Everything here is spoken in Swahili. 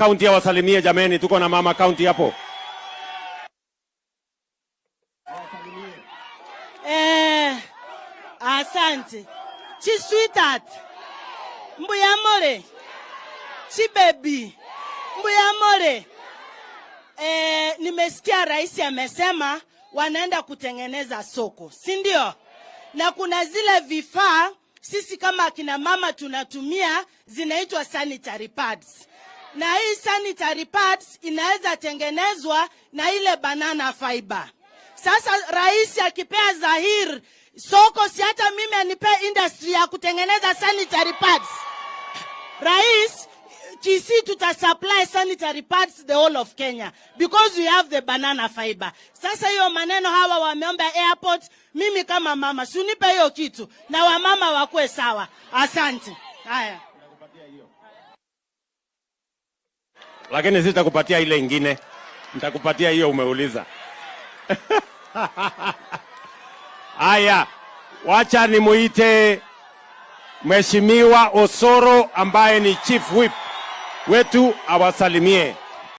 County awasalimie jameni, tuko na Mama County hapo. Asante. Chi sweetheart. Mbuyamole. Chi baby. Mbuyamole. Nimesikia rais amesema wanaenda kutengeneza soko, si ndio? Na kuna zile vifaa sisi kama akina mama tunatumia zinaitwa sanitary pads, na hii sanitary pads inaweza tengenezwa na ile banana fiber. Sasa rais akipea Zahir soko, si hata mimi anipee industry ya kutengeneza sanitary pads. Rais, Kisii tuta supply sanitary pads the whole of Kenya because we have the banana fiber. Sasa hiyo maneno hawa wameomba airport, mimi kama mama si unipe hiyo kitu na wamama wakuwe sawa. Asante. Haya. Lakini sitakupatia ile ingine, nitakupatia hiyo umeuliza. Haya, wacha nimuite Mheshimiwa Osoro ambaye ni chief whip wetu awasalimie.